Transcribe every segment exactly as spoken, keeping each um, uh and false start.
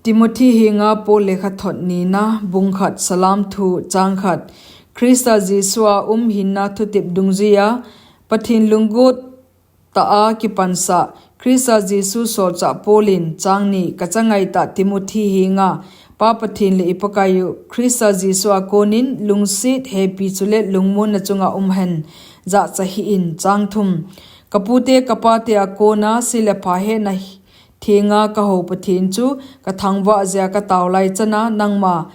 Timothy henga Paul lekhathot nina, bung khat, salam thu, chang khat. Christa Jesu a um hinna thutep dungjuia, Pathen lunggot tah a kipansah, Christa Jesu solchah Paul in, chang ni, kachangai tah Timothy henga, Pa Pathen le i Pakaiyu, Christa Jesu a konin, lungset, hepi chule lungmonna chunga um hen, jahcha hih in, chang thum. Kapute, kapate a kona, se le pha hena hi, thenga kahou Pathen chu kathangvah jeh a katao lai chana nangma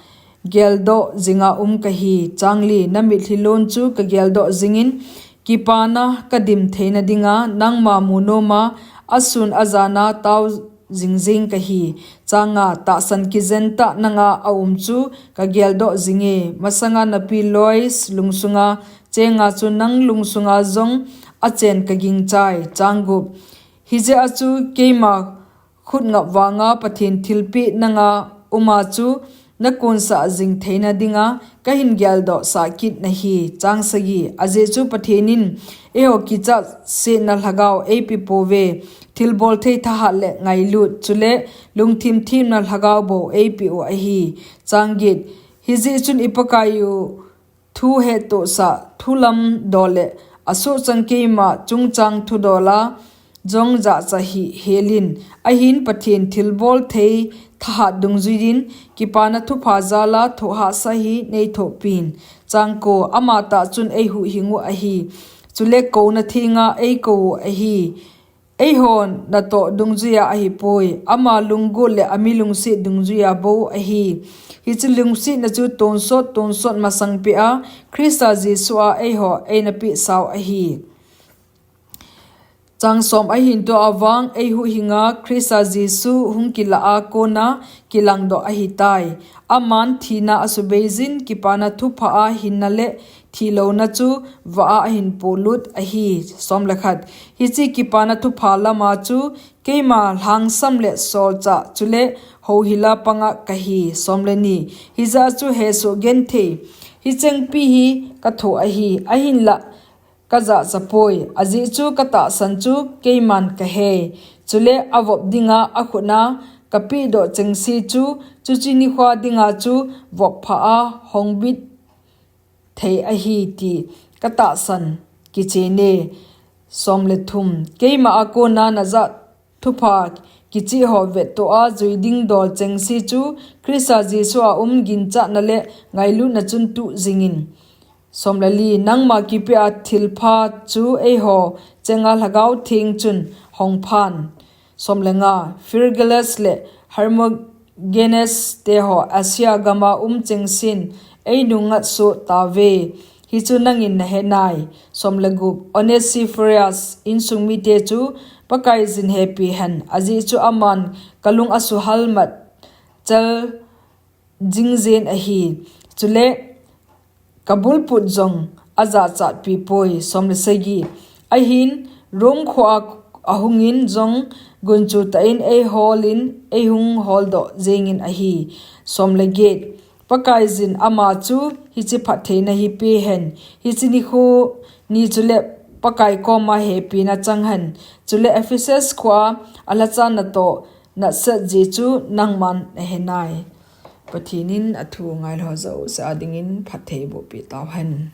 geldoh jinga um kahi, chang li, namitlhi lon chu kageldoh jingin, kipana kadim theina dinga, nangma munoma, asun ajana tao jingjing kahi, chang nga, tahsan kijen tah nanga aum chu kageldoh jinge, masanga napi Lois lungsunga chenga chu nang lungsunga jong achen kagingchai, chang gup. Hijeh a chu keima khut ngap vanga Pathen thilpeh nanga uma chu nakonsah jing theina dinga kahin geldoh sah kit nahi, chang sagi. Ajeh chu Pathen in eiho kichat setna lhagao eipe pouve, thilbol thei thahat le ngailut, chule lungthim thimna lhagao bou eipe u ahi, chang get. Hijeh chun i Pakaiyu thu hettohsah, thu lamdol le asohchang keima chungchang thudola jong jahcha hih helin, ahin Pathen thilbol thei thahat dungjuiyin, kipana thupha jala thohhahsa hi neithohpin, chang ko, amatah chun eihuhhing u ahi, chule kouna thenga eikou u ahi. Eiho natoh dungjuia ahipoi, ama lunggot le ami lungset dungjuia bou ahi. Hiche lungsetna chu tonsot, tonsot masangpeh a, Christa Jesu a eiho eina pehsau ahi. Chang som, ahin tua vang eihuhhinga Christa Jesu hung kilah a kona kilangdoh ahitai. Aman thina asubeijin, kipana thupha a hinna le thilouna chu vah a ahin polut ahi. Som le khat. Hiche kipana thupha lama chu keima lhangsam le solchah chule houhila panga kahi. Som le ni. Hijeh a chu hesoh genthei, hichengpi hi kathoh ahi, ahinlah kajahchapoi. Ajeh chu katahsan chu keiman kahei, chule avop dinga akhutna kapehdoh chengse chu, chuche nikhoa dinga chu voppha a hongbit thei ahi ti katahsan kichene. Som le thum. Keima a kona najah thupha kicheh ho vettoh a jui ding dol chengse chu Christa Jesu a um ginchatna le ngailutna chun tuh jingin. Som le li. Nangma kipea thilpha chu eiho chenga Lhagao Theng chun hongphan. Som le nga. Phrygias le Hermogenes teho Asia gama um chengsen einungngat soh tauve, hichu nangin nahenai. Som le gup. Onesiphorus insung mite chu Pakaiyin hepi hen, ajeh chu aman kalung asuhalmat chal jingjen ahi, chule kabulput jong ajahchatpipoi. Som le sagi. Ahin Rome khoa ahungin jong gunchu tah in eiholin eihung holdoh jengin ahi. Som le get. Pakaiyin ama chu hiche phattheina hi pehen, hiche nikho ni chule Pakai koma hepina changhen, chule Ephesus khoa alhacha natoh natsat jeh chu nangman nahenai. Pathen in athu ngailou jouse a dingin phatthei bohpeh tauhen.